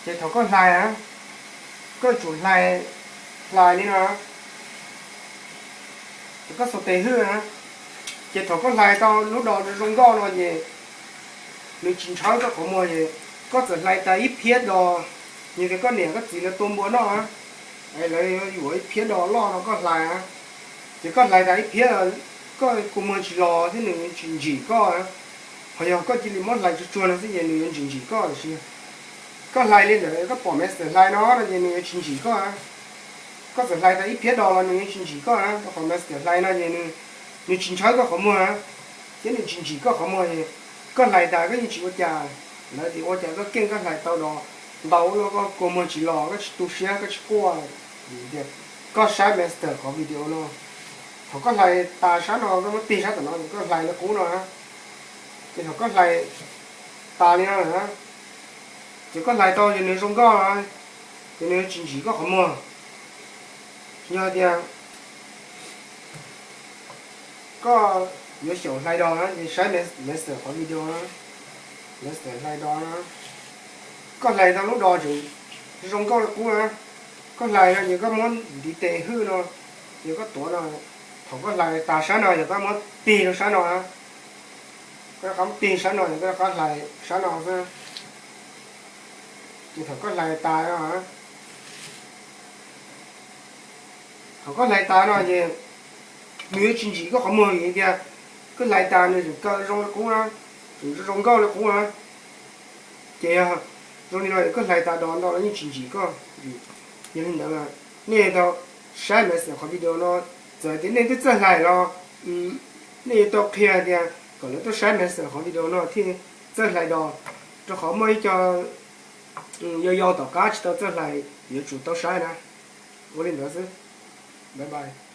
Ces thaum koj hlais, koj tsum hlais, hlais li no, ces koj xuas tes hwj na, ces thaum koj hlais tau lub dos zoo nkauj no ces nws tsis ntshawb koj qhov muag ces koj txawm hlais tas ib phiab dos, yog tias koj niam koj txiv lawv tua npua noj, lawv yuav ib phiab dos loj no koj hlais, ces koj hlais tas ib phiab, koj kua muag tsis los thiab nws tsis ntsim koj. Ho yog koj cia li muab hlais tsuag tsuag no xwb ces nws yuav ntsim ntsim koj tiam sis koj hlais li ntawd koj pom Master hlais no no ces nws yuav tsis ntsim koj. Koj txawm hlais tas ib phiab dos los nws yuav tsis ntsim koj, rau qhov Master hlais no ces nws tsis ntshawb koj qhov muag thiab nws tsis ntsim koj qhov muag. Koj hlais tas koj yeej tsis ua cas, lawv tias ua cas koj keej koj hlais tau dos ntau ua luaj koj kua muag tsis los, koj tsis tu siab koj tsis quaj. Tias koj saib Master qhov video no, thaum koj hlais tas sab no koj muab tig sab tom no ces koj hlais li qub no, ces thaum koj hlais tas li no lawm na, ces koj hlais tau ces nws zoo nkauj no, ces nws yuav tsis ntsim koj qhov muag. Yog tias koj yuav xyaum hlais dos na ces saib Master qhov video na, Master hlais dos na, koj hlais tau lub dos tseem zoo nkauj li qub na. Koj hlais no ces koj muab ntiv tes hwj no, ces koj tuav no, thaum koj hlais tas sab no yog koj muab tig rau sab no, koj rov qab muab tig sab no yog koj rov qab hlais sab no xwb. Ces thaum koj hlais tas no, thaum koj hlais tas no ces nws yuav tsis ntsim koj qhov muag vim tias koj hlais tas nws tseem kaw zoo li qub na, tseem zoo nkauj li qub na. Ces yog zoo li no koj hlais tas dos ntau los yeej tsis ntsim koj. Yog li ntawd nej tau saib Master qhov video no, txawm tias nej twb txawj hlais los nej yuav tau qhia tias kom lawv tuaj saib Master qhov video no thiaj txawj hlais dos, rau qhov muaj ib co yau yau tom qab tsis tau txawj hlais yuav tsum tau saib na. Ua li ntawd xwb, bye bye.